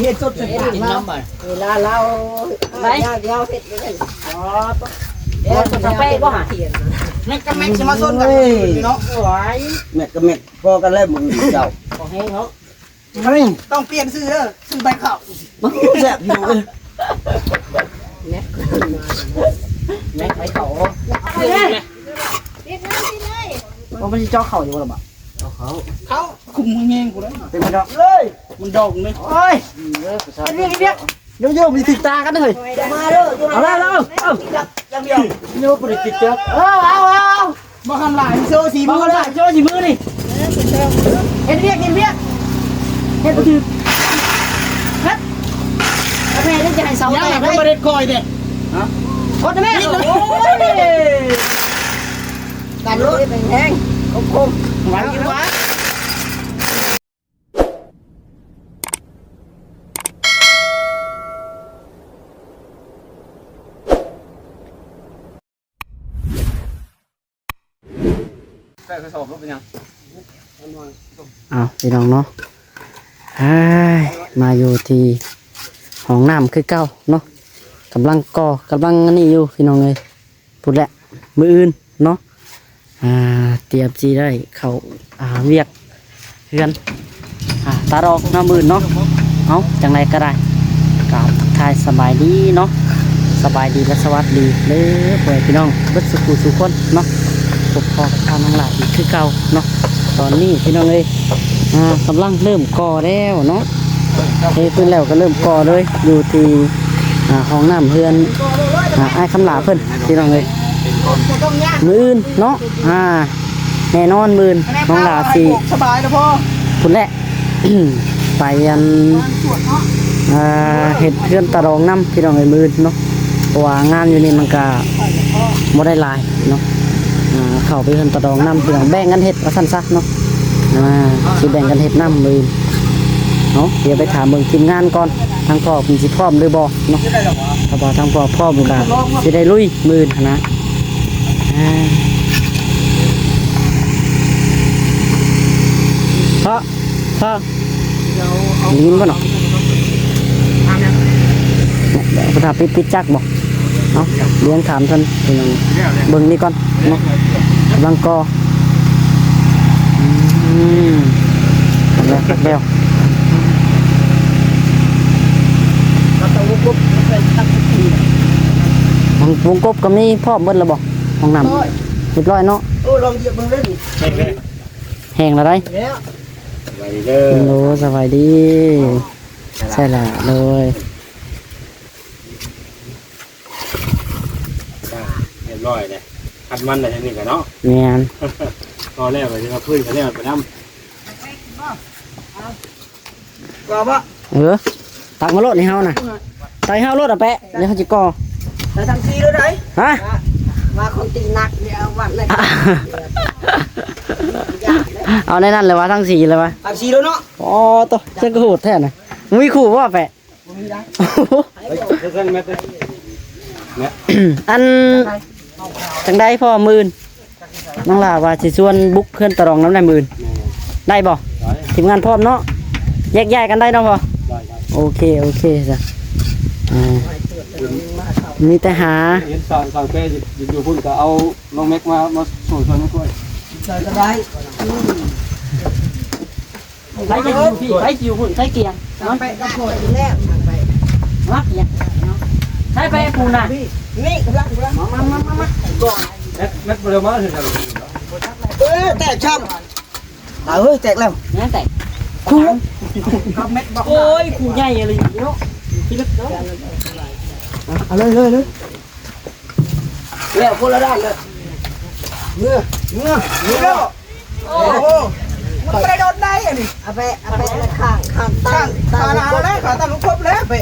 ເຮັດສົດເປັນ ກິນນ້ຳໄປ ເວລາລາວ ໄປ ຍາວໆ ເຮັດເລີຍ ອໍ ເຮັດສົດກາແຟບໍ່ຫະ ແມັກກັບແມັກຊິມາຊົນກັນເນາະ ໂອ້ຍ ແມັກກັບແມັກພໍກັນແລ້ວມື້ນີ້ເຈົ້າ ພໍແຮງເນາະ ຕ້ອງປ່ຽນຊື່ເດີ ຊື່ໃບເຂົ້າ ແຊບຢູ່ເອີຍ ແມັກ ແມັກໃບເຂົ້າ ເຮັດງານຊິເລີຍ ບໍ່ ມັນຊິເຈາະເຂົ້າຢູ່ບໍ່ລະບາດ ເຂົ້າ ເຂົ້າ ຄຸມແຮງໆ ພຸ້ນເລີຍ ເຕັມດອກເລີຍ ມັນດອກເລີຍ ໂອ້ຍ ເຮັດວຽກ ເຮັດວຽກ ໂຍໂຍ່ ມັນຊິຖືກຕາກັນເຮີ້ຍ ມາເດີ ເອົາແລ້ວ ເອົາ ຢ່າງດຽວ ໂຍບໍ່ໄດ້ຕິດເຈັບ ເອີ ເອົາ ເອົາ ບໍ່ທຳລາຍ ໂຊສີມືເລີຍ ໂຊສີມືນີ້ ເຮັດວຽກ ເຮັດວຽກ ເຮັດບໍ່ຖືກ ເຮັດ ແມ່ໄດ້ຈະໃຫ້ເສົາແຕກເລີຍ ບໍ່ໄດ້ຄອຍເດ້ ຮະ ກົດແມ່ ໂອ້ຍ ດັນລົງ ແຮງໆ ຄົມໆ ໄວຢູ່ວະ ໃສ່ກະສອບລົງໄປຍັງ ອ້າວ ພີ່ນ້ອງເນາະ ເອີຍ ມາຢູ່ທີ່ຫ້ອງນ້ຳຄືເກົ່າເນາະ ກຳລັງກໍ່ ກຳລັງອັນນີ້ຢູ່ ພີ່ນ້ອງເອີຍ ພຸ້ນແຫຼະ ມື້ອື່ນເນາະ ອ່າ ຕຽມຊິໄດ້ເຂົ້າ ອ່າ ວຽກເຮືອນ ອ່າ ຕາດອກເນາະ ມື້ອື່ນເນາະ ເອົ້າ ຈັ່ງໃດກໍໄດ້ ກາບທັກທາຍສະບາຍດີເນາະ ສະບາຍດີ ແລະ ສະຫວັດດີເດີ ພໍ່ແມ່ພີ່ນ້ອງເບິດສູ່ຜູ້ສູ່ຄົນເນາະ ພົບພໍ້ກັບທາງນ້ອງຫຼ້າອີກຄືເກົ່າເນາະ ຕອນນີ້ພີ່ນ້ອງເອີຍ ອ່າ ກຳລັງເລີ່ມກໍ່ແລ້ວເນາະ ເທພື້ນແລ້ວກໍເລີ່ມກໍ່ເລີຍ ຢູ່ທີ່ ອ່າ ຫ້ອງນ້ຳເຮືອນ ອ່າ ອ້າຍຄຳຫຼ້າເພິ່ນ ພີ່ນ້ອງເອີຍ ມື້ອື່ນເນາະ ອ່າ ແນ່ນອນມື້ອື່ນນ້ອງຫຼ້າຊິ ສະບາຍແລ້ວພໍ່ ພຸ້ນແຫຼະ ໄປອັນ ອ່າ ເຮັດເຮືອນຕາດອງນຳ ພີ່ນ້ອງເອີຍ ມື້ອື່ນເນາະ ເພາະວ່າງານຢູ່ນີ້ມັນກະບໍ່ໄດ້ຫຼາຍເນາະ ອ່າ ເຂົ້າໄປເຮືອນຕາດອງນຳ ພີ່ນ້ອງ ແບ່ງກັນເຮັດວ່າຊັ້ນຊະເນາະ ອ່າ ຊິແບ່ງກັນເຮັດນຳມື້ອື່ນ ເອົາ ດຽວໄປຖາມເບິ່ງທີມງານກ່ອນ ທາງພໍ່ເພິ່ນຊິພ້ອມຫຼືບໍ່ເນາະ ຖ້າວ່າທາງພໍ່ພ້ອມກໍຊິໄດ້ລຸຍມື້ອື່ນຫັ້ນນະ ອ່າ ພໍ່ ພໍ່ ໄດ້ຍິນບໍ່ເນາະ ເພິ່ນຖາມປິດ ປິດຈັກບໍ່ ເອົາ ດຽວຖາມທ່ານ ເບິ່ງນີ້ກ່ອນເນາະ ກຳລັງກໍ່ ອືມ ແລ້ວ ແລ້ວ ວງກົບກໍມີພ້ອມເບິດແລ້ວບໍ່ ຫ້ອງນ້ຳ ຮຽບຮ້ອຍເນາະ ໂອ້ ລອງຢຽບເບິ່ງເດີ ແຫ້ງແລ້ວໃດ ສະບາຍດີເດີ ໂອ້ ສະບາຍດີ ໃຊ່ລະ ໂດຍ ອ່າ ຮຽບຮ້ອຍເດ້ ຄັນມັນໄດ້ທາງນີ້ກະເນາະ ແມ່ນ ພໍແລ້ວກໍຊິມາພື້ນກໍແລ້ວໄປນຳ ກໍບໍ່ ເອີ ຕັກມາໂລດໃຫ້ເຮົານະ ຕັກໃຫ້ເຮົາໂລດອະແປະ ດຽວເຮົາຊິກໍ່ ໃສ່ຖັງສີ່ໂລດໃດ ຮະ ມາຄົນຕີໜັກເດ ເອົາວັດເລີຍ ເອົາໃນນັ້ນເລີຍວ່າ ຖັງສີ່ເລີຍວ່າ ຖັງສີ່ໂລດເນາະ ອໍ ໂຕ ຈັ່ງກະໂຫດແທ້ນະ ມີຄູ່ບໍ່ແປະ ອັນ ຈັ່ງໃດພໍ່ ມື້ອື່ນ ນ້ອງຫຼ້າວ່າຊິຊວນບຸກເຮືອນຕາດອງນຳໄດ້ມື້ອື່ນ ໄດ້ບໍ່? ທີມງານພ້ອມເນາະ ແຍກຍ້າຍກັນໄດ້ເນາະພໍ່ ໂອເຄ ໂອເຄຊະ ອ່າ ມີແຕ່ຫາ ເຫັນຊ່າງ ຊ່າງແປະຢູ່ພຸ້ນກໍເອົານ້ອງແມັກມາ ມາຊ່ວຍ ຊ່ວຍ ຊ່ວຍ ໃສ່ກໍໄດ້ ໃຜຈະຢູ່ພີ້ ໃຜຈະຢູ່ພຸ້ນ ໃສ່ກຽງ ໄປກັບພໍ່ແລ້ວ ໄປ ມາກຽງ ໃສ່ໄປປູນນະ ນີ້ ນີ້ ກຳລັງ ກຳລັງ ມາ ມາ ມາ ມາ ມາ ກ່ອນ ແມັກ ແມັກບໍ່ໄດ້ມາເທື່ອ ເອີ ແຕກຊ້ຳ ຕາຍເອີຍ ແຕກແລ້ວ ຍັງແຕກ ຄູ ກັບແມັກບັກ ໂອ້ຍ ຄູໃຫຍ່ອີ່ຫຼີເນາະ ທີ່ລຶກເນາະ ເອົາເລີຍ ເລີຍ ເລີຍ ແລ້ວຄົນລະດ້ານເລີຍ ເມືອ ເມືອ ເມືອ ໂອ້ໂຫ ມັນບໍ່ໄດ້ໂດນໄດ້ອັນນີ້ ເອົາໄປ ເອົາໄປຂ້າງ ຂ້າງຕັ້ງ ຂ້າງ ຂ້າງໜ້າເຮົາໄດ້ ຂ້າງຕັ້ງຄົບແລ້ວໄປ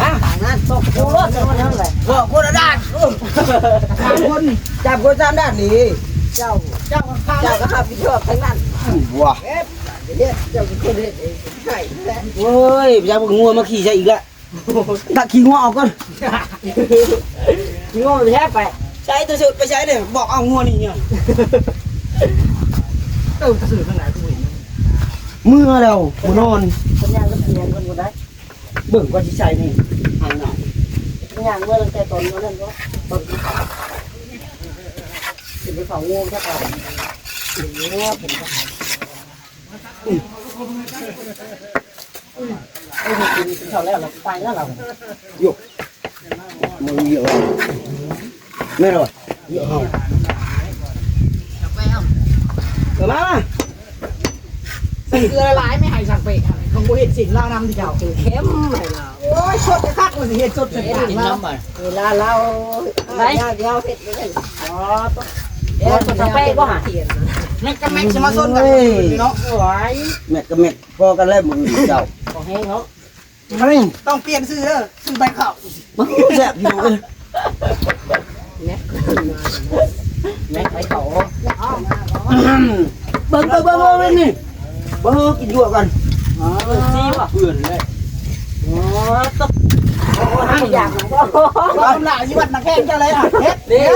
ຮະ ຂ້າງນັ້ນຕົກໂຄລອດ ຄົນລະດ້ານ ໂອ້ ຂ້າງຄົນ ຈັບຄົນສາມດ້ານນີ້ ເຈົ້າ ເຈົ້າ ເຈົ້າກໍຮັບຜິດຊອບທັງນັ້ນ ວ້າ ເຮັດ ເຮັດ ເຈົ້າເປັນຄົນເຮັດເອງ ໃຫ້ແຫຼະ ໂອ້ຍ ໄປຈັບງົວມາຂີ່ໃສ່ອີກແລ້ວ ຕັກຂີ້ງົວອອກກ່ອນ ຂີ້ງົວມັນແທບໄປ ໃສ່ຕົວສຸດໄປໃສ່ເດ້ ບອກເອົາງົວນີ້ເນາະ ເອີ ຕົວສຸດທາງໃດ ເມືອແລ້ວ ບໍ່ນອນ ສັນຍານກັບສຽງເພິ່ນບໍ່ໄດ້ ເບິ່ງກ່ອນຊິໃສ່ນີ້ ຫາງໜ້າ ຍ່າງເມື່ອຕັ້ງແຕ່ຕອນນັ້ນເນາະ ຕອນກິນເຂົ້າ ກິນເຂົ້າງູຈັກເອົາ ເອີ ເປັນຈັງ ອືມ ອືມ ເອີ ກິນ ກິນເຂົ້າແລ້ວລະໄປແລ້ວລະ ໂຍ ມັນເຍາະ ແມ່ນບໍ່? ເຍາະເຮົາ ເອີ ມາ ໃສ່ເກືອຫຼາຍ ແມ່ໃຫ້ສັກເປະ ເພິ່ນບໍ່ເຮັດສິນລາວນຳເຈົ້າ ເຄັມໃຫ້ລາວ ໂອ້ຍ ສົດຄັກ ວ່າຊິເຮັດສົດໃສ່ປາກລາວ ເວລາລາວ ໄປ ລາວເຮັດ ອໍ ເຮັດສົດໃສ່ເປະບໍ່ຫາ ແມັກກັບແມັກຊິມາຊົນກັນ ເອີຍ ເນາະ ໂອ້ຍ ແມັກກັບແມັກພໍກັນແລ້ວ ມື້ອື່ນເຈົ້າ ພໍແຮງເນາະ. ອັນນີ້ຕ້ອງປ່ຽນຊື່ເດີ ຊື່ໃບເຂົ້າ ມັນແຊບຢູ່ເອີຍ ແມັກ ແມັກໃບເຂົ້າ ເບິ່ງ ເບິ່ງ ເບິ່ງ ເບິ່ງນີ້ ເບິ່ງ ກິນຢູ່ກ່ອນ ອໍ ຊີບໍ່ ເພື່ອນແຫຼະ ອໍ ຕົກ ໂອ້ ຫາຢາກ ບັກອຳລາຢູ່ວັດນາແຂ້ງເຈົ້າເລີຍ ເຮັດ ເຮັດ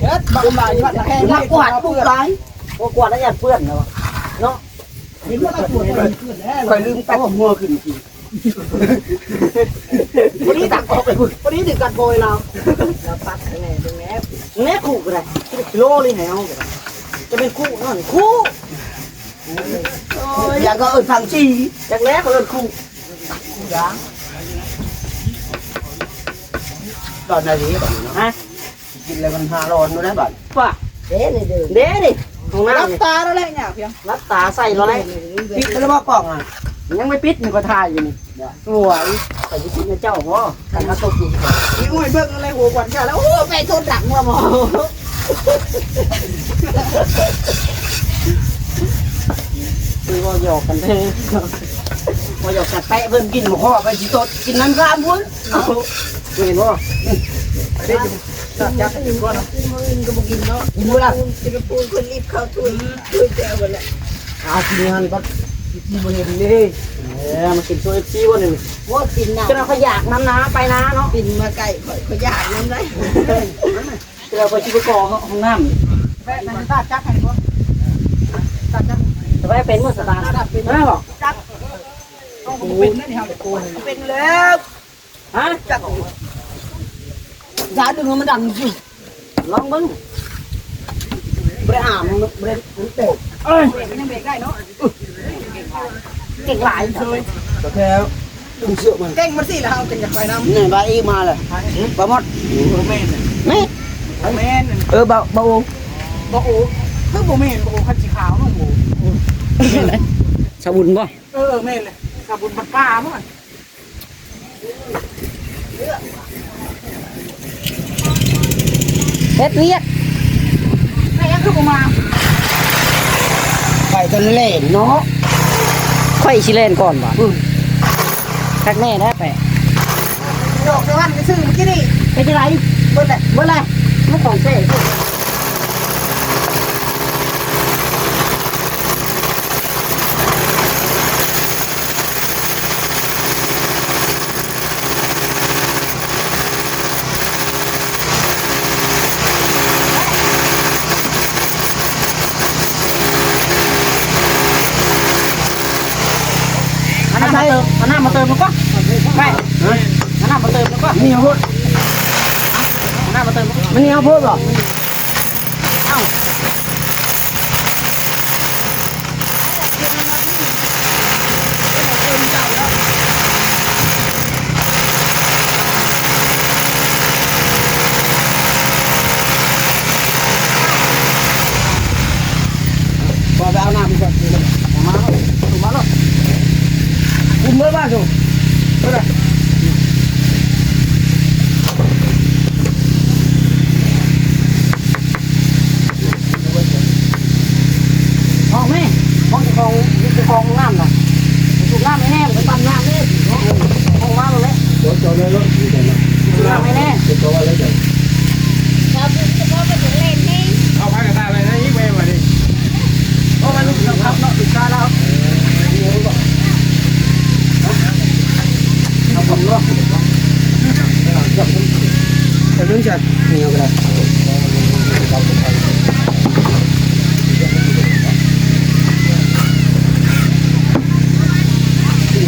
ເຮັດ ບັກອຳລາຢູ່ວັດນາແຂ້ງ ລັກກວາດປຸກຫຼາຍ ບໍ່ກວາດແລ້ວຢ້ານເປື້ອນເນາະ ເນາະ. ເຫັນວ່າລາວຕົວໃຫຍ່ຂຶ້ນແລ້ວ ຂ້ອຍລືມຕັດຫົວຂຶ້ນອີກ ພໍດີຕັດອອກໄປພຸ້ນ ພໍດີຖືກກັດໂກຍລາວ ລາວປັດໃຫ້ແນ່ເບິ່ງແນ່ ແນ່ ຄຸກໍໄດ້ ກິໂລນີ້ໃຫ້ເຮົາກໍໄດ້ ຈະເປັນຄຸເນາະ ຄຸ ໂອ້ຍ ຢ່າງກໍເອີ້ນທາງຊີ້ ຈັກແລ້ວເຂົາເອີ້ນຄຸ ຄຸຢາງ ຕອນໃດນີ້ບັດນີ້ເນາະ ຮະ? ກິນແລ້ວມັນຫາຮ້ອນຢູ່ໃດ໋ບັດ ວ່າ ເດ້ນີ້ເດີ ເດ້ນີ້ ຫ້ອງນ້ຳ ຫຼັບຕາແລ້ວແຫຼະຍາກພຽງ ຫຼັບຕາໃສ່ແລ້ວແຫຼະ ປິດແລ້ວບໍ່ກ້ອງຫັ້ນ ຍັງບໍ່ປິດ ນີ້ກໍຖ່າຍຢູ່ນີ້ ໂອ້ຍ ຂ້ອຍຊິປິດໃຫ້ເຈົ້າບໍ່ ຄັນເຮົາຕົກຢູ່ນີ້ ໂອ້ຍ ເບິ່ງແລ້ວຫົວຂວັນເຈົ້າແລ້ວ ໂອ້ ໄປໂທດດັກຫົວໝໍ ຄືເວົ້າຫຍອກກັນແທ້ ເວົ້າຫຍອກກັນແປະ ເພິ່ນກິນໝໍ້ ຂ້ອຍຊິຕົດກິນນ້ຳກາມພຸ້ນ ເຫັນບໍ່? ເປັນ ຈັກກິນກ່ອນເນາະ ມື້ອື່ນກໍບໍ່ກິນເນາະ ກິນບໍ່ລະ ຊິກະປູນເພິ່ນລີບເຂົ້າຖ້ວຍ ຖ້ວຍແຈ່ວເບິດແຫຼະ ອາ ກິນງານບັດ ເອັຟຊີ ບໍ່ເຫັນເດ້ ເອີ ມາກິນຊ່ວຍ ເອັຟຊີ ບໍ່ນີ້ ໂອ້ ກິນນະ ຈົນວ່າຂ້ອຍຢາກນຳນາ ໄປນາເນາະ ກິນມາໃກ້ຂ້ອຍ ຂ້ອຍຢາກນຳໄດ໋ ແຕ່ວ່າຂ້ອຍຊິໄປກໍຫ້ອງນ້ຳ ແປະນັ້ນຕາດຈັກໃຫ້ບໍ່ ຕາດຈັກ ແຕ່ວ່າເປັນໝົດສະຕາດ ເປັນບໍ່ ຈັກ ເອົາ ບໍ່ເປັນນະນີ້ ເຮົາໄປໂກນ ເປັນແລ້ວ ຮະ ຈັກ ຢາດຶງໃຫ້ມັນດັງຊິ ລອງເບິ່ງ ບໍ່ໄດ້ອາມ ບໍ່ໄດ້ ມັນແຕກ ເອີຍ ມັນຍັງເບຣກໄດ້ເນາະ ເກັ່ງຫຼາຍເລີຍ ແລ້ວ ດຶງເຊືອກມັນ ເກັ່ງມັນຊິລະ ເຮົາຈຶ່ງຢາກໄປນຳ ນີ້ ບາອີກມາແລ້ວ ປາໝົດ ເອີ ແມ່ນ ແມ່ນ ບໍ່ແມ່ນ ເອີ ບໍ່ ບໍ່ໂອ ບໍ່ໂອ ຄືບໍ່ແມ່ນ ບໍ່ໂອ ຄັນສີຂາວເນາະ ບໍ່ໂອ ຊາບຸນບໍ່? ເອີ ແມ່ນແຫຼະ ຊາບຸນບັດປ້າບໍ່? ເຮັດວຽກ ແມ່ຍັງຄືບໍ່ມາ? ໄປແຕ່ແລ່ນເນາະ ຂ້ອຍຊິແລ່ນກ່ອນຫວາ ອື ຄັກແນ່ແລ້ວແປະ ດອກສະຫວັນໄປຊື້ມື້ກີ້ນີ້ ເປັນຈັ່ງໃດ? ເບິດແລ້ວ ເບິດແລ້ວ ມັນຂອງແທ້. ເອົານ້ຳມາເຕີມ ເອົານ້ຳມາເຕີມມັນກ່ອນ ໄປ ເອົານ້ຳມາເຕີມມັນກ່ອນ ມີຫຍັງໂພດ ເອົານ້ຳມາເຕີມມັນກ່ອນ ມັນໜຽວໂພດບໍ່? ເອົ້າ ບໍ່ໄປເອົານ້ຳກ່ອນ ເອົາມາໂລດ ເອົາມາໂລດ ຄຸມເບີບາດໂຕ ເບີບາດ. ອອກແມ່ ຂອງເຈົ້າຂອງ ເຈົ້າຂອງນ້ຳນະ ສູບນ້ຳໃຫ້ແນ່ ໄປປັ່ນນ້ຳເດ້ ອອກມາໂລດແຫຼະ ສູບນ້ຳໃຫ້ແນ່ ເອົາໄປກະຕ່າໄວ້ນະ ອີກແມ່ບາດນີ້ ເພາະວ່າລູກສາວເນາະ ລູກສາວລາວ ເອົາຜົນເນາະ ເອົາເລື່ອງຊັ້ນ ນີ້ເອົາກະດາດ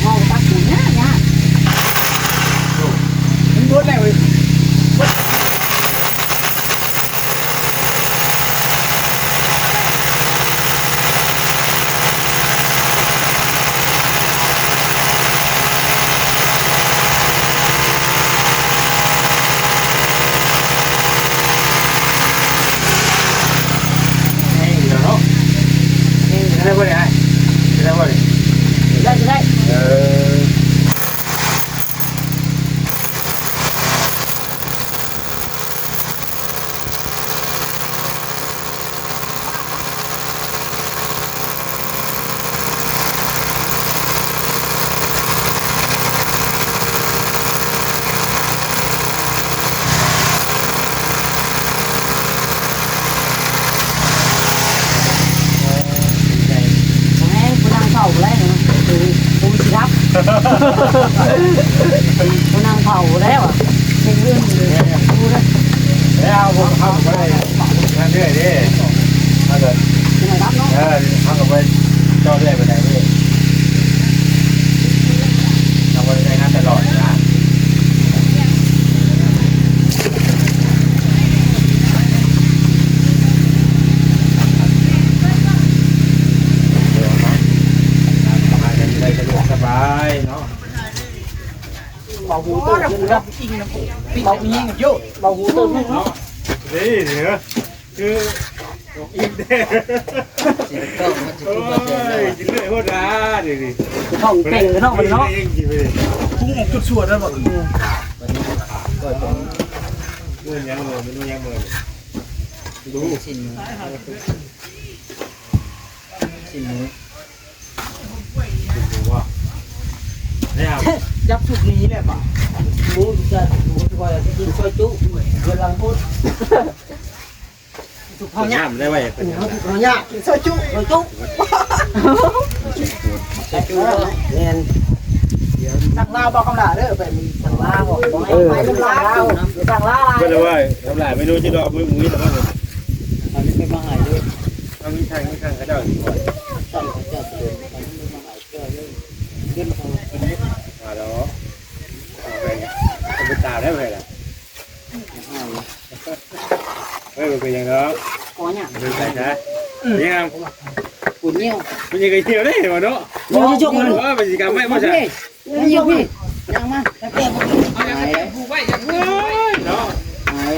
ເຮົາຕັກຢູ່ນະ ຜູ້ນຳເຜົ່າແລ້ວອະ ເປັນເລື່ອງ ແລ້ວເຮົາກໍບໍ່ໄດ້ນັ້ນເລື້ອຍເດ້ ເຮົາກໍ ເອີ ເຮົາກໍບໍ່ໄດ້ເຈາະເລື້ອຍປານໃດເດ້ ເຮົາບໍ່ໄດ້ໃຊ້ງານຕະຫຼອດນະ. ສະບາຍເນາະ ເບົາຫູເຕີບໜຶ່ງເນາະ ເບົາອີງຢູ່ ເບົາຫູເຕີບໜຶ່ງເນາະ ນີ້ເໜືອ ຄື ອີກແດ່ ໂອ້ຍ ກິນເລື້ອຍໂພດນາ ນີ້ໆ ທ້ອງເປ່ງເນາະ ມັນເນາະ ເອງກິນໄປ ປຸງອອກຈຸດສ່ວນນັ້ນບໍ່ ເອີ ເມືອຫຍັງ ເມືອ ເມນູຫຍັງ ເມືອ ດູ ຊີ້ນໝູ ຊີ້ນໝູ ຊີ້ນໝູ ແລ້ວ ຈັບສຸກນີ້ແຫຼະ ປະ ໝູ ຈະ ໝູ ຈະວ່າຈະກິນຊອຍຈຸ ເວລາພຸດ ສຸກເຮົາຍາກ ໄດ້ໄວ້ ເຮົາສຸກເຮົາຍາກ ກິນຊອຍຈຸ ຊອຍຈຸ ຊອຍຈຸ ແມ່ນ ສັກລາວບໍ່ ຄຳຫຼ້າເດີ ໄປສັກລາວບໍ່ ເອີ ໄປສັກລາວ ສັກລາວ ບໍ່ໄດ້ໄວ້ ຄຳຫຼ້າເມນູຈິດອກ ມື້ ມື້ນີ້ ອັນນີ້ໄປມາໃຫ້ເດີ ເອົາມີທາງ ມີທາງເຂົາເຈົ້າຢູ່ບໍ່ ເຈົ້າ ເຂົາເຈົ້າ ເຂົາເຈົ້າມາໃຫ້ ເຈົ້າເລີຍ ເງິນເຂົາກິນເດ້ ວ່າແລ້ວ ເອົາໄປ ເອົາໄປຕາກໄດ້ບໍ່ໄດ້ລະ ເອີ ບໍ່ເປັນຫຍັງດອກ ຂໍຫຍັງ ເປັນໄປຊະ ອືມ ຫຍັງ ປູນຍ່ຽວ ມັນຍັງກະຫ່ຽວໄດ້ບໍ່ເນາະ ຍັງຊິຈົກມັນ ເອີ ມັນຊິກຳໄວ້ບໍ່ຊະ ນີ້ ນີ້ຢູ່ພີ້ ຍ່າງມາ ຕະແກ່ບໍ່ ເອົາຫຍັງມາແປະຜູກໄວ້ ຢາກເອີຍເນາະ ອາຍ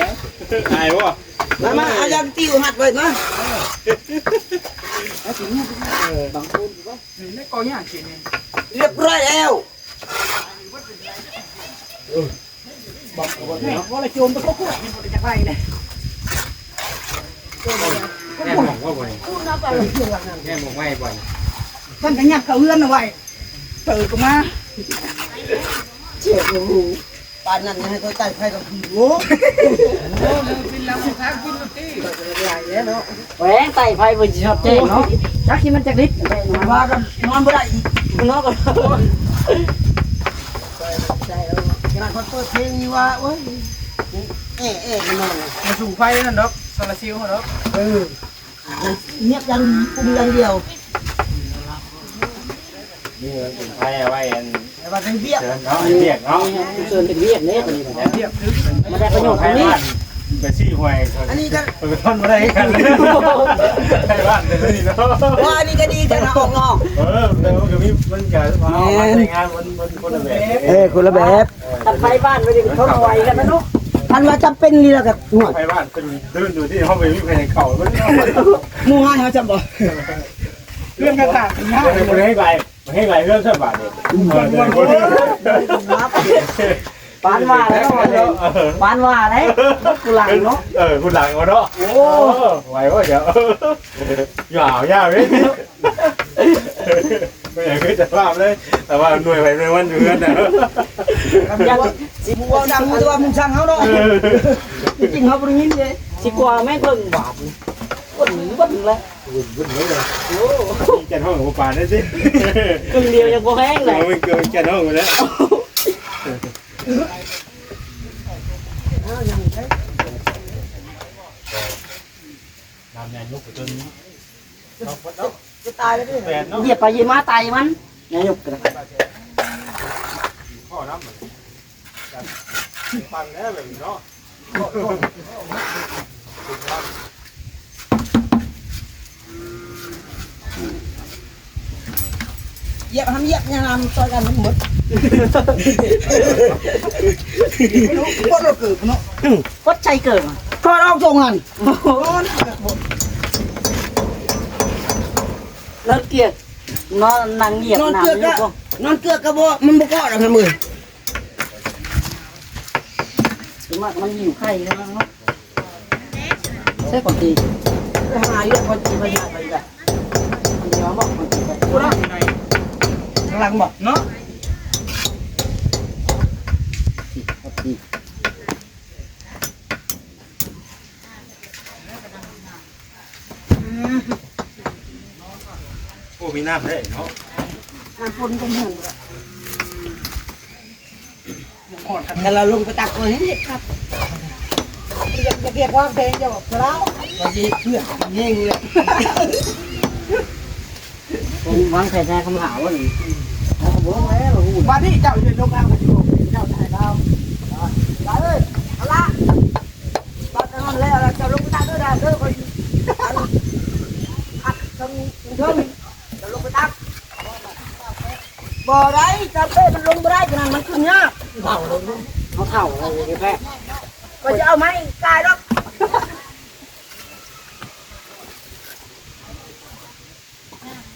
ອາຍບໍ່ ມາ ມາ ເອົາຢາງຕິວຮັດໄວ້ມາ ເອົາຊິ ເອີ ບາງຄົນ ອືມ ໃນກໍຍ່າງກິນນີ້ ຮຽບຮ້ອຍແລ້ວ ບໍ່ລະໂຈມໄປກໍກົວ ບໍ່ໄດ້ຈັກໄປເດ້ ແນ່ໝອກວ່າບໍ່ນີ້ ແນ່ໝອກໄວ້ບໍ່ນີ້ ເພິ່ນກໍຍັດເຂົ້າເຮືອນເອົາໄວ້ ເຕີກວ່າມາ ເຈັບຫູ ປານນັ້ນຍັງໃຫ້ຂ້ອຍໄຕ່ໄຟກັບ ໂອ້ ໂອ້ ເປັນລຳທາງຂຶ້ນຕິ ຫຼາຍແລ້ວເນາະ ແຫວງໄຕ່ໄຟບໍ່ຊິຊອດແຈ້ງເນາະ ຈັກຊິມັນຈັກລິດ ວ່າກັນນອນບໍ່ໄດ້ອີກ ນອນບໍ່ໄດ້ ໃສ່ ໃສ່ເອົາ ຂະໜາດເພິ່ນເປີດເພງນີ້ວ່າ ໂອ້ຍ ແອໆ ນອນ ມາສຸງໄຟນັ້ນດອກ ໂຊລາເຊວດອກ ເອີ ງຽບຢ່າງດີ ປຸ້ມຢ່າງດຽວ ມີເຮືອນເປັນໄຟເອົາໄວ້ອັນ ແຕ່ວ່າເປັນວຽກ ເຊີນເນາະ ເປັນວຽກເນາະ ເຊີນເປັນວຽກເດ້ ອັນນີ້ນະ ວຽກຄື ມັນໄດ້ປະໂຫຍດຕາງນີ້ ໄປຊີ້ຫວຍ ອັນນີ້ກໍ ເພິ່ນກໍທົນບໍ່ໄດ້ຄືກັນ ໄທບ້ານເປັນນີ້ເນາະ ວ່າອັນນີ້ກໍດີກັນນະ ອອກນອກ ເອີ ແຕ່ມັນກໍມີ ມັນກໍເອົາມາໃຊ້ງານ ມັນ ມັນຄົນລະແບບ ເອີ ຄົນລະແບບ ຄັນໄທບ້ານໄປນີ້ກໍທົນບໍ່ໄຫວກັນນະເນາະ ຄັນວ່າຈຳເປັນນີ້ລະກໍ ໂອ້ຍ ໄທບ້ານເປັນເດີນຢູ່ທີ່ເຮົາໄປມີໃຜໃຫ້ເຂົ້າ ໝູ່ຮ້າຍເຮົາຈຳບໍ່ ເຮືອນກໍຕ່າງກັນນະ ບໍ່ໄດ້ໄປ ເຮັດໄວເຮືອນຊະບາດນີ້ ປານວ່າແລ້ວເນາະ ປານວ່າເດ້ ຜູ້ຫຼັງເນາະ ເອີ ຜູ້ຫຼັງເນາະ ໂອ້ ໄວເວີ້ຍ ຍາວ ຍາວເດ້ ບໍ່ຢາກຄືຈະພາບເລີຍ ແຕ່ວ່າໜ່ວຍໄວໜ່ວຍມັນຢູ່ເຮືອນນະ ຢາກຊິເວົ້າດັງ ແຕ່ວ່າມຸງຊ່າງເຮົາເນາະ ເອີ ຈິງເຮົາບໍ່ໄດ້ຍິນເດ້ ຊິກວ່າແມ່ນເບິ່ງບາດນີ້ ເບິ່ງເບິ່ງແລ້ວ ວຶ້ນໆ ເລີຍ ໂອ້ ແກ່ນຫ້ອງບໍ່ປານໄດ້ຕິ ເຄິ່ງດຽວຍັງບໍ່ແຮງເລີຍ ເອີ ແກ່ນຫ້ອງແລ້ວ ນ້ຳຍາຍຸກໄປຈົນ ຈະຕາຍແລ້ວເດ້ ແປດເນາະ ຢຽບໄປຢຽບມາຕາຍມັນ ຍາຍຸກກໍໄດ້ ຂໍນ້ຳ ປັນແລ້ວແບບນີ້ເນາະ ຢຽບຫ້າມຢຽບ ຍາມຊ່ອຍກັນທັງໝົດ ບໍ່ລະເກີບເນາະ ອືມ ກົດໃສ່ເກີບ ຖອດອອກຕົງຫັ້ນ ນອນເກືອກ ນອນນັ່ງງຽບ ນອນເກືອກກໍ ນອນເກືອກກໍບໍ່ ມັນບໍ່ເກາະດອກ ເອີ. ສ່ວນມາກມັນຫິວໄຂ່ເນາະ ໃສ່ຂອງຈີນ ໄປຫາຢູ່ຂອງຈີນ ໄປຫາໄປກະ ເນາະ ຂອງຈີນ ກຳລັງບໍ່ເນາະ ຂອງຈີນ. ໂອ້ ມີນ້ຳເດ້ເນາະ ນ້ຳຝົນກໍມີຫັ້ນແຫຼະ ຄັນລາວລົງໄປຕັກກໍເຮັດຄັກ ຢາກ ຢາກຮຽກວາງແພງເຈົ້າລາວ ວ່າຊິເຮັດເພື່ອແຮງເລີຍ ຄົງວາງແຜນໃນຄຳຫາວ່ານີ້ ເຮົາກໍບໍ່ລົງແລ້ວ ບາດນີ້ເຈົ້າຊິລົງທາງໃດ ເຈົ້າໃຫ້ລາວ ລາວເອີຍ ເອົາລະ ບາດນັ້ນແລ້ວ ເຈົ້າລົງໄປຕັກເດີ ເດີ ຂ້ອຍຊິອັດທາງເທິງ ເຈົ້າລົງໄປຕັກ ບໍ່ໄດ້ ຈຳເປັນ ມັນລົງບໍ່ໄດ້ ຂະໜາດມັນຂຶ້ນຍາກ ເຖົ້າແລ້ວ ເຮົາເຖົ້າແລ້ວ ຂ້ອຍຊິເອົາໄມ້ກາຍດອກ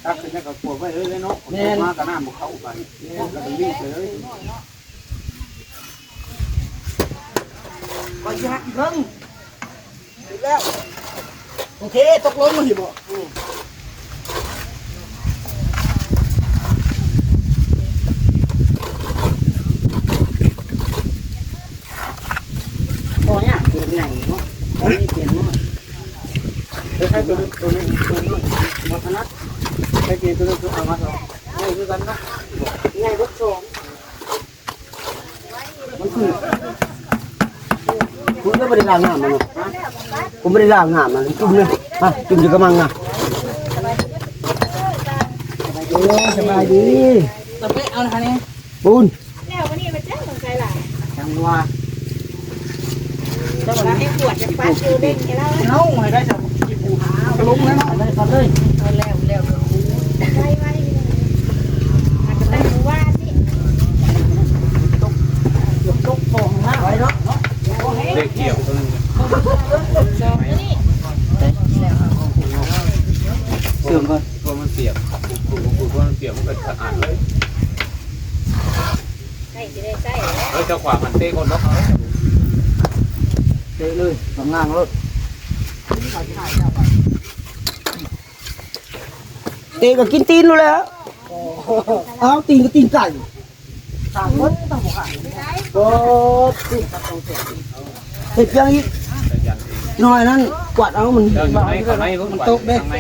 ຕັກຂຶ້ນແລ້ວກໍກວດໄວ້ເລີຍເນາະ ແມ່ນ ມາກໍນ້ຳບໍ່ເຂົ້າໄປ ແມ່ນ ແລ້ວກໍລີບໄປເລີຍ ຂ້ອຍຊິຮັກເບິ່ງ ແລ້ວ ໂອເຄ ຕົກລົງແລ້ວຊິບໍ່? ອືມ ບໍ່ຍາກ ຕົວໃຫຍ່ເນາະ ຕົວນີ້ເປັນເນາະ ແຕ່ໃຊ້ຕົວ ຕົວນີ້ ຕົວນ້ອຍ ບໍ່ຖະໜັດ ໃຊ້ເປັນຕົວ ຕົວເອົາມາ ໃຫຍ່ຄືກັນເນາະ ໃຫຍ່ເບິດສອງ. ມັນຄື ຄຸນກໍບໍ່ໄດ້ລ້າງນ້ຳມັນເນາະ ຄຸນບໍ່ໄດ້ລ້າງນ້ຳມັນ ຈຸ່ມເລີຍ ມາ ຈຸ່ມຢູ່ກະມັງນະ ໂອ້ ສະບາຍດີ ເອົາໄປເອົາຫັ້ນນີ້ ປູນ ແລ້ວມື້ນີ້ມາເຈີເມືອງໄຊຫຼາຍ ຈັ່ງວ່າ ເຈົ້າວ່າໃຫ້ກວດຈາກປາກຢູ່ເດ້ງໃຫ້ລາວ ເອົາໃຫ້ໄດ້ຊະ ກິນໝູ ກະລົງແລ້ວເນາະ ໄດ້ຊະເລີຍ ເອົາແລ້ວ ແລ້ວ ໄວໆ ມັນກໍໄດ້ມື້ວານນີ້ ຕົກ ຕົກຂອງນະ ໄວເນາະ ເລກດຽວຕົວໜຶ່ງ ສອງຕົວນີ້ ເຊື່ອມກ່ອນ ເພາະມັນສຽບ ເພາະມັນສຽບ ມັນກໍສະອາດເລີຍ ໃຊ້ຊິໄດ້ໃຊ້ ເອີ ເຈົ້າຂວາງຫັ້ນເຕະກ່ອນເນາະ ເຕະເລີຍ ຂ້າງລ່າງໂລດ ເຕະກໍກິນຕີນໂລດແຫຼະ ເອົາຕີນກໍຕີນໄກ່ ໂອ້ ເຮັດຫຍັງອີກ ໜ້ອຍນັ້ນກວາດເອົາ ມັນ ເຈົ້າຢູ່ໃນ ເຂົ້າໃນ ມັນຕົກເດ້ ຂ້າງໃນ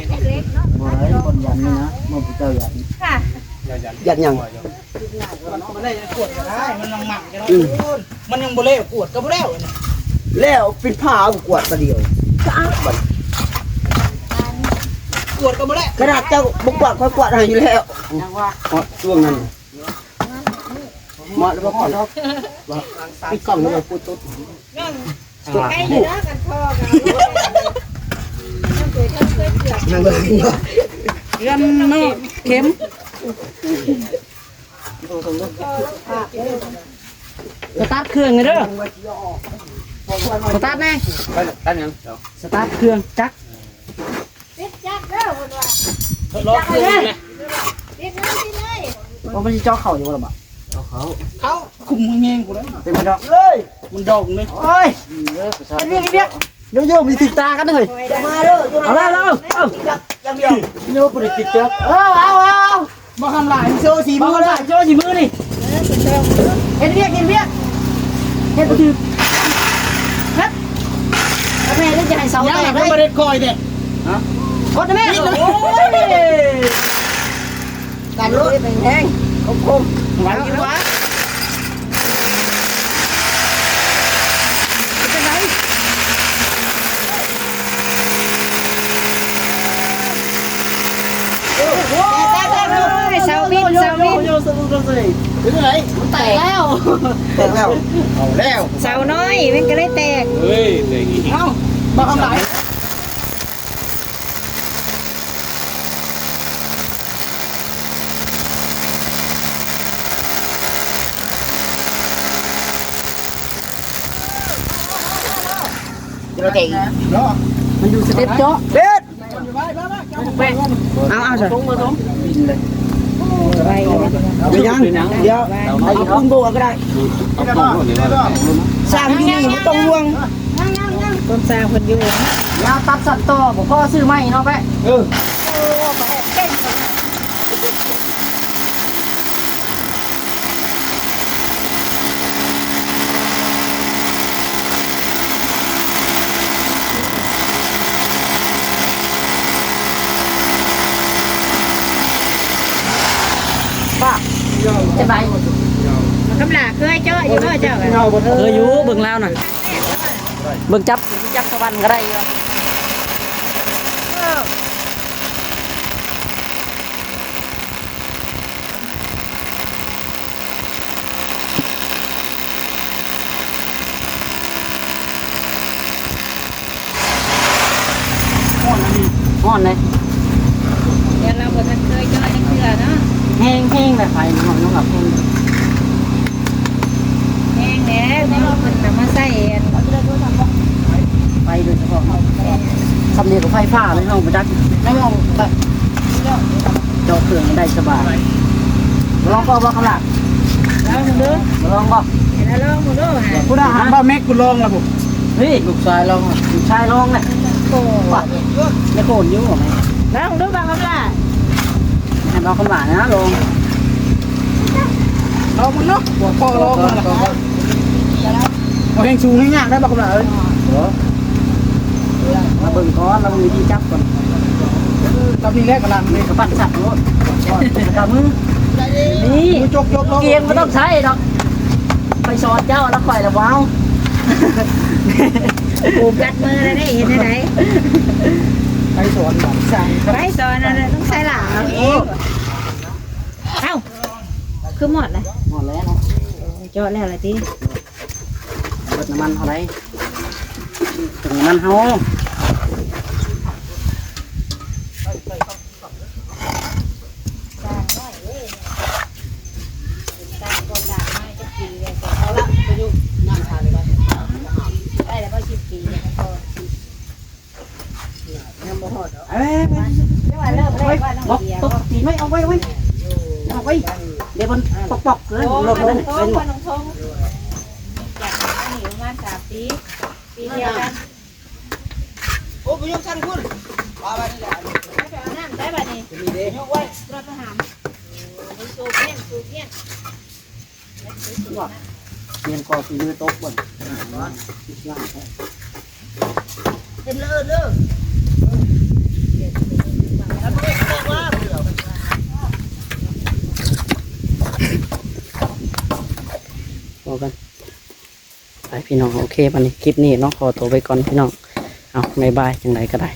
ບໍ່ໄດ້ ຄົນຢັນນີ້ນະ ບໍ່ຜູ້ເຈົ້າຢັນ ເຈົ້າຢັນ ຢັນຫຍັງ? ມັນບໍ່ໄດ້ກວດກໍໄດ້ ມັນມັກໆ ອືມ ມັນຍັງບໍ່ແລ້ວ ກວດກໍບໍ່ແລ້ວ ແລ້ວເປັນຜ້າກໍກວາດບາດດຽວ ສະອາດບັດ ກວດກໍບໍ່ແລ້ວ ຂະໜາດເຈົ້າບໍ່ກວາດ ຂ້ອຍກວາດໃຫ້ຢູ່ແລ້ວ ຈັ່ງວ່າ ຮອດຊ່ວງນັ້ນ ມາແລ້ວບໍ່ ກ່ອນ ປິດກ້ອງແລ້ວບໍ່ ປຸດຕຸດ ໃກ້ຢູ່ເດີ ກັນພໍກັນ ນ້ຳເກືອ ນ້ຳເກືອ ເກືອ ເຮືອນນອກເຂັມ ສະຕາດເຄື່ອງເດີ ສະຕາດແດ່ ຕັດຫຍັງ? ສະຕາດເຄື່ອງຈັກ ປິດຈັກເດີເພິ່ນວ່າ ລອກເຄື່ອງແດ່ ປິດເລີຍ ປິດເລີຍ ບໍ່ ມັນຊິເຈາະເຂົ້າຢູ່ບໍ່ລະບາດ? ເຂົ້າ ເຂົ້າ ຄຸມແຮງພຸ້ນເດ້ ເຕັມດອກເລີຍ ມັນດອກເລີຍ ໂອ້ຍ ເອີ ເຮັດວຽກ ເຮັດວຽກ ໂຍໂຍ່ ມີຖືກຕາກັນເຮີ້ຍ ມາເດີ ເອົາ ເອົາ ເອົາ ຢ່າງດຽວ ໂຍບໍ່ໄດ້ຕິດຈັກ ເອີ ເອົາ ເອົາ ບໍ່ທຳລາຍ ໂຊສີມືເດີ ໂຊສີມືນີ້ ເຮັດວຽກ ເຮັດວຽກ ເຮັດບໍ່ຖືກ ເຮັດ ແມ່ນຈະໃຫ້ເສົາແຕກ ຍັງບໍ່ໄດ້ຄອຍເດ້ ຮະ ກົດແມ່ ໂອ້ຍ ກັນໂລດ ແຮງໆ ຄົມໆ ໄວຢູ່ຫວາ ເປັນຈັ່ງໃດ? ໂອ້ຍ ເສົາບິດ ເສົາບິດ ເປັນຈັ່ງໃດ? ມັນແຕກແລ້ວ ແຕກແລ້ວ ເອົາແລ້ວ ເສົານ້ອຍ ມັນກໍເລີຍແຕກ ເຮີ້ຍ ແຕກອີກ ເອົ້າ ມາທຳໄມ? ມັນຢູ່ສະເຕັບເຈາະ ເດັດ ເອົາ ເອົາຊະ ໄປເລີຍ ເປັນຫຍັງ? ດຽວ ເອົາປູນໂບກເອົາກໍໄດ້ ສ້າງຢູ່ນີ້ບໍ່ຕ້ອງຫ່ວງ ຕົ້ນສ້າງເພິ່ນຢູ່ ຍາຕັດສັດຕໍ່ ບໍ່ພໍຊື້ໃໝ່ເນາະແປະ ເອີ. ປ້າ ສະບາຍ ມັນກໍ ຫຼ້າເຄີຍເຈາະຢູ່ບໍ່ເຈົ້າ? ເຄີຍຢູ່ ເບິ່ງລາວນະ ເບິ່ງຈັບ ຈັບສະຫວັນກໍໄດ້ຢູ່. ຮ້ອນອັນນີ້ ຮ້ອນເດ້. ແຕ່ລາວບໍ່ທັນເຄີຍເຈາະຈັກເທື່ອເນາະ. ແຮງ ແຮງແຫຼະ ໄຟມັນຮ້ອນ ນ້ອງລັບແຮງ ແຮງແຫຼະ ແນວເພິ່ນນຳມາໃສ່ອັນ ໄຟໂດຍສະເພາະເນາະ. ແມ່ນ ສ່ຳນີ້ກໍໄຟຟ້າເລີຍ ເຮົາບໍ່ຈັກ ໃນຫ້ອງໄປ ເຈາະເຄື່ອງໄດ້ສະບາຍ. ລອງກໍບໍ່ຄຳລະ ລອງເບິ່ງດູ ລອງບໍ່? ໃຫ້ລາວລອງເບິ່ງດູ. ພຸ້ນນະ ເບົາເມັກພຸ້ນລອງລະພຸ້ນ. ນີ້ລູກຊາຍລອງ ລູກຊາຍລອງແຫຼະ. ໂອ້ ໄດ້ໂກນຢູ່ແມ່. ລອງດູເບົາຄຳລະ ໃຫ້ເບົາຄຳລະນະລອງ ລອງເບິ່ງເນາະ. ບໍ່ພໍລອງເບິ່ງລະ ເອົາແຮງສູງແຮງຍາກໄດ້ເບົາຄຳລະເອີຍ. ບໍ່ ມາເບິ່ງກ່ອນ ລະເບິ່ງວິທີຈັບກ່ອນ. ລຳນີ້ແຫຼະກຳລັງ ນີ້ກະປັ້ນສັກໂລດ ກະມື ນີ້ ມືຈົກໆ ກຽງບໍ່ຕ້ອງໃຊ້ດອກ. ໄປສອນເຈົ້າລະ ຂ້ອຍລະບໍ່ເອົາ. ໂອ ກັດມືລະເດ້ ເຮັດແນວໃດ? ໄປສອນ ໄປສອນ ອັນນັ້ນຕ້ອງໃຊ້ຫຼ້າເອົາເອງ. ເອົ້າ ຄືໝົດລະ? ໝົດແລ້ວເນາະ. ເຈາະແລ້ວລະຕິ? ເບິດນ້ຳມັນເຮົາໄດ໋ ເຕີມນ້ຳມັນເຮົາ. ສ້າງນ້ອຍເອີຍ ສ້າງກໍສ້າງມາຈັກປີແລ້ວ ເອົາລະ ໄປຢູ່ງານທາງໄດ້ ໄດ້ແລ້ວບໍ່ ສິບປີແລ້ວກໍ ຍັງບໍ່ຮອດດອກ. ເອີຍ ແຕ່ວ່າເລີ່ມແລ້ວວ່ານ້ອງເດຍ ຕົກຕີນໄວ້ ເອົາໄວ້ ເອົາໄວ້ ເອົາໄວ້ ດຽວມັນປອກໆ ເກີນ ລົງນັ້ນ ເປັນບໍ່? ນ້ອງທອງ ຈາກນີ້ປະມານສາມປີ ປີດຽວກັນ. ໂອ້ ໄປຍົກຊັ້ນພຸ້ນ ວ່າໄວ້ນີ້ແຫຼະ ໄປເອົານ້ຳໄດ້ບາດນີ້ ນີ້ເດ້ ຍົກໄວ້ ລະໄປຫາ ໂອ້ ໄປສູບແຫ້ງ ສູບແຫ້ງ ວ່າ ແມ່ນກໍຝີມືຕົກບໍ່ ເປັນເລີເລີ ພໍກັນ. ໄປພີ່ນ້ອງ ໂອເຄ ບາດນີ້ຄລິບນີ້ເນາະ ຂໍໂຕໄປກ່ອນພີ່ນ້ອງ. ເອົາ ບາຍບາຍ ຈັ່ງໃດກໍໄດ້